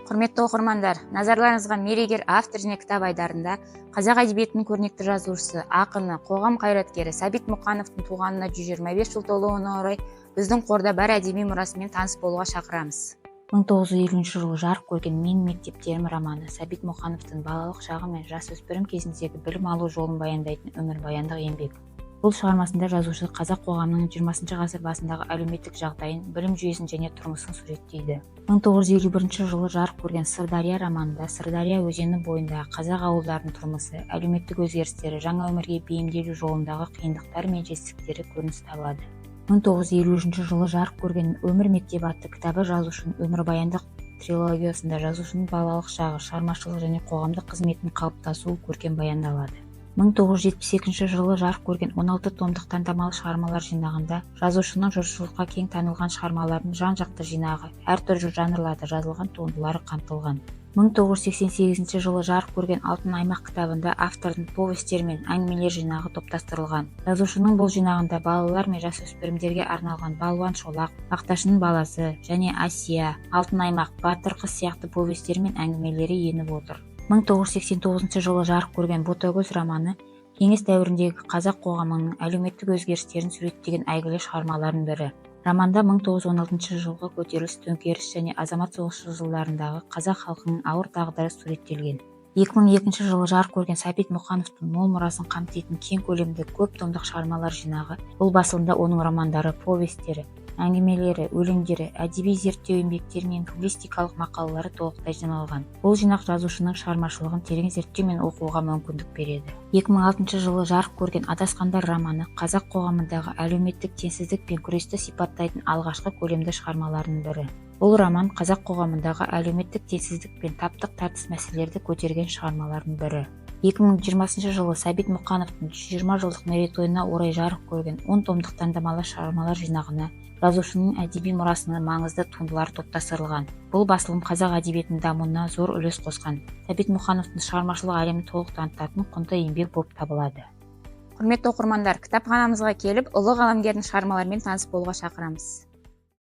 Құрметті оқырмандар, назарларыңызға «Мерегер автор және кітап» айдарында қазақ әдебиетінің көрнекті жазушысы, ақыны, қоғам қайраткері Сәбит Мұқановтың туғанына 125 жыл толуына орай біздің қорда бар әдеби мұрасымен таныс болуға шақырамыз. 1950 жылы жарық көрген «Менің мектептерім» романы Сәбит Мұқановтың балалық шағы мен жасөспірім кезіндегі білім алу жолын баяндайтын өмірбаяндық еңбек. Бұл шығармасында жазушы қазақ қоғамының 20 ғасыр басындағы әлеуметтік жағдайын, білім жүйесін және тұрмысын суреттейді. 1951 жылы жарық көрген «Сырдария» романында Сырдария өзені бойындағы қазақ ауылдарының тұрмысы, әлеуметтік өзгерістері, жаңа өмірге бейімделу жолындағы қиындықтары мен жетістіктері көрініс табады. 1953 жылы жарық көрген «Өмір мектебі» атты кітабы жазушының өмірбаяндық трилогиясында жазушының балалық шағы, шығармашылық және қоғамдық қызметінің қалыптасуы көркем баяндалады. 1972 жылы жарық көрген 16 томдық таңдамалы шығармалар жинағында жазушының жұртшылыққа кең танылған шығармаларының жан-жақты жинағы, әртүрлі жанрларда жазылған туындылары қамтылған. 1988 жылы жарық көрген «Алтын аймақ» кітабында автордың повестер мен әңгімелер жинағы топтастырылған. Жазушының бұл жинағында балалар мен жасөспірімдерге арналған «Балуан Шолақ», «Бақташының баласы» және «Әсия», «Алтын аймақ», «Батыр қыз» сияқты повестері мен әңгімелері еніп отыр. 1989 жылы жарық көрген «Ботагөз» романы кеңес дәуіріндегі қазақ қоғамының әлеуметтік өзгерістерін суреттеген әйгілі шығармалардың бірі. Романда 1916 жылғы көтеріліс, төңкеріс және азамат соғысы жылдарындағы қазақ халқының ауыр тағдыры суреттелген. 2002 жылы жарық көрген Сәбит Мұқановтың мол мұрасын қамтитын кең көлемді көп томдық шығармалар жинағы. Бұл басылымда оның романдары, повестері, әңгімелері, өлеңдері, әдеби зерттеу еңбектері мен публистикалық мақалалары толықтай жиналған. Бұл жинақ жазушының шығармашылығын терең зерттеу мен оқуға мүмкіндік береді. 2006 жылы жарық көрген «Адасқандар» романы қазақ қоғамындағы әлеуметтік теңсіздік пен күресті сипаттайтын алғашқы көлемді шығармалардың бірі. Бұл роман қазақ қоғамындағы әлеуметтік теңсіздік пен таптық тартыс мәселелерді көтерген шығармалардың бірі. 2020 жылы Сәбит Мұқановтың 120 жылдық мерейтойына орай жарық көрген 10 томдық таңдамалы шығармалар жинағына жазушының әдеби мұрасының маңызды туындылары топтастырылған. Бұл басылым қазақ әдебиетінің дамуына зор үлес қосқан Сәбит Мұқановтың шығармашылық әлемін толық танытатын құнды еңбек болып табылады. Құрметті оқырмандар, кітапханамызға келіп, ұлы қаламгердің шығармаларымен таныс болуға шақырамыз.